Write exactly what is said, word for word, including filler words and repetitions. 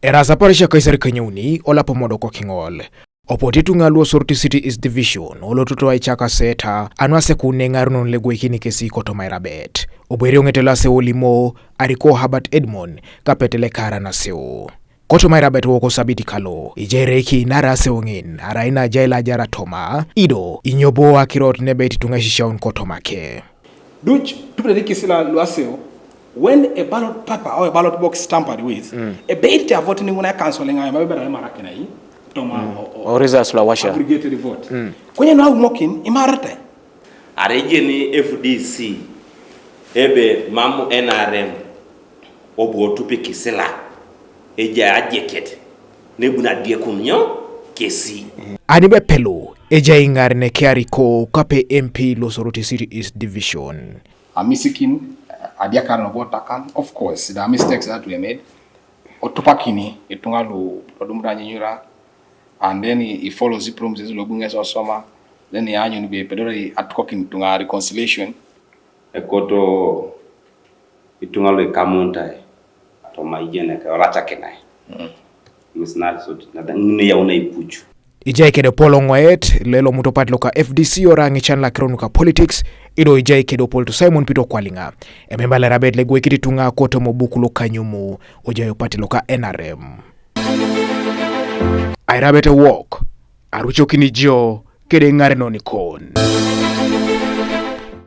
Era saparisha kaisar kanyuni olapo modo ko kingol. Opoti tunga luo Soroti City East Division olotuto aichaka seta anwase kune ngarnon legwekini kesi kotoma irabet. Obweri ong'ete lase olimo ariko Herbert Edmond kapetele kara naseo. Kotoma irabet woko sabiti kalo ijereki nara seong'in araina jaila jara toma ido inyobo akirot nebet tunga shishaun kotoma ke. Duch tupetani kisila luaseo, when a ballot paper or a ballot box tampered with, mm, ebeit a vote ni nguna council nga ma bera mara kena yi toma, mm, o, o, o results la washa aggregated vote. Mm. Kwenye na umokin imarate. Arejeni F D C ebe mamu N R M obuo tupi kisila eja ajeket nebuna diekum nyo kesi. Ani be pelo eja ingar ne kiari ko kape M P lo Soroti City East Division. Amisikin, eh, adiakar no vote takan, of course, the mistakes that we made. Otupakini, itunga lu, odumra nyinyura, and then he, he follows the promises lo bunge so soma, then he anyu ni be pedore atukokin tunga reconciliation. Ekoto itunga lo ikamuntai, to ma ijene ke oracha kenai. Mm. Misna so na ngine ya una ipuchu. Ijai kede polo ngoet lelo muto pati loka F D C orangi chan la kironuka politics. Ido ijai kede opol to Simon Peter Kwalinga, ememba le rabet le gwekiti tunga koto mo buku lo kanyumu ojai opati loka N R M. Ai rabet e wok arucho kini jo kede ngare noni kon.